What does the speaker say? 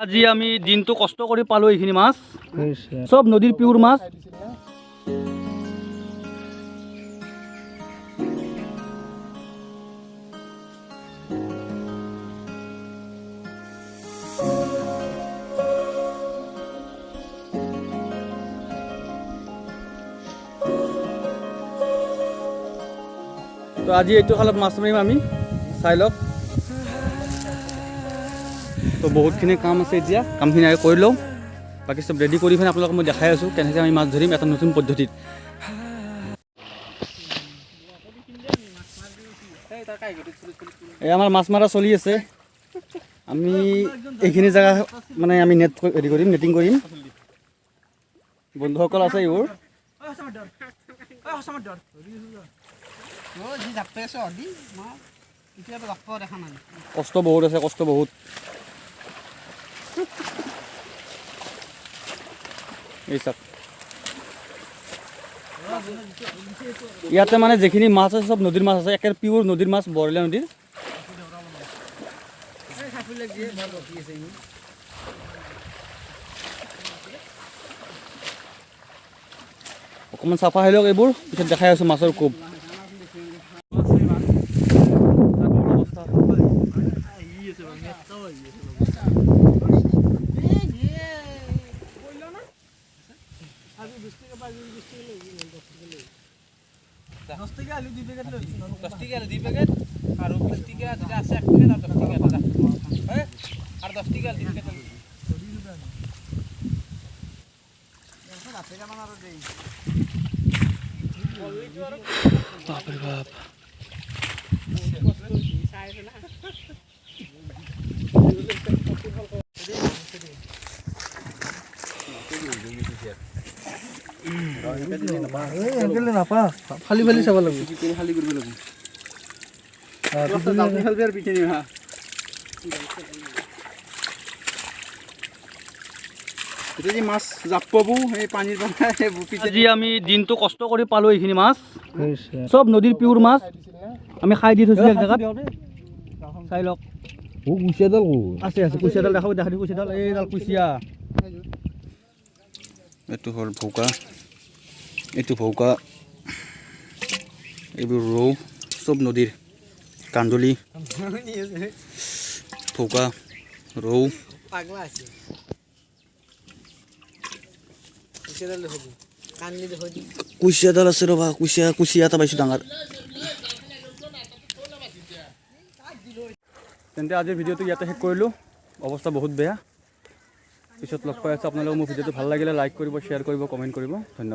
আজি আমি দিনটো কষ্ট কৰি পালোঁ এইখিনি মাছ, চব নদীৰ পিয়ৰ মাছ। তো আজি এইটো খালত মাছ মাৰিম আমি, চাই লওক। তো বহুতখিনি কাম আছে এতিয়া, কামখিনি আগে কৰি লওঁ, বাকী চব ৰেডি কৰি পিনে আপোনালোকক মই দেখাই আছোঁ কেনেকৈ আমি মাছ ধৰিম এটা নতুন পদ্ধতিত। এই আমাৰ মাছ মৰা চলি আছে। আমি এইখিনি জেগা মানে আমি নেট হেৰি কৰিম, নেটিং কৰিম। বন্ধুসকল আছে এইবোৰ। কষ্ট বহুত আছে, কষ্ট বহুত। এই চাওক, ইয়াতে মানে যিখিনি মাছ আছে চব নদীৰ মাছ আছে, একে পিয়ৰ নদীৰ মাছ, বৰলীয়া নদীৰ। অকণমান চাফা হৈ লওক এইবোৰ, পিছত দেখাই আছোঁ মাছৰ কোব। 10 টকীয়া 2 পেকেট আৰু 20 টকীয়া যদি আছে 1 পেকেট আৰু 10 টকীয়া এটা, আৰু 10 টকীয়া 2 পেকেট। বাপৰে বাপ। নাপা, ফালি ফালি চাব লাগিব। খালী কৰিব লাগিব। মাছ জাপ পাব সেই পানীৰ পৰা। আজি আমি দিনটো কষ্ট কৰি পালোঁ এইখিনি মাছ, চব নদীৰ পিয়ৰ মাছ। আমি খাই দি থৈছিলোঁ এক জেগাত, চাই লওক। কুচিয়াডাল? আছে আছে, কুচিয়াডাল দেখাব, দেখা দি কুচিয়াডাল, এইডাল কুচিয়া। এইটো হ'ল ভৌকা, এইটো ভৌকা, এইবোৰ ৰৌ, চব নদীৰ কান্দুলি, ভৌকা, ৰৌ। পাগলা আছে। কুচিয়াডাল দেখো, কান্দি দেখো। কুচিয়াডাল আছে, ৰ'বা, কুচিয়া, কুচিয়া এটা পাইছোঁ ডাঙৰ। তেন্তে আজিৰ ভিডিঅ'টো ইয়াতে শেষ কৰিলোঁ। অৱস্থা বহুত বেয়া। পিছত লগ পাই আছোঁ আপোনালোকক। মোৰ ভিডিঅ'টো ভাল লাগিলে লাইক কৰিব, শ্বেয়াৰ কৰিব, কমেণ্ট কৰিব। ধন্যবাদ।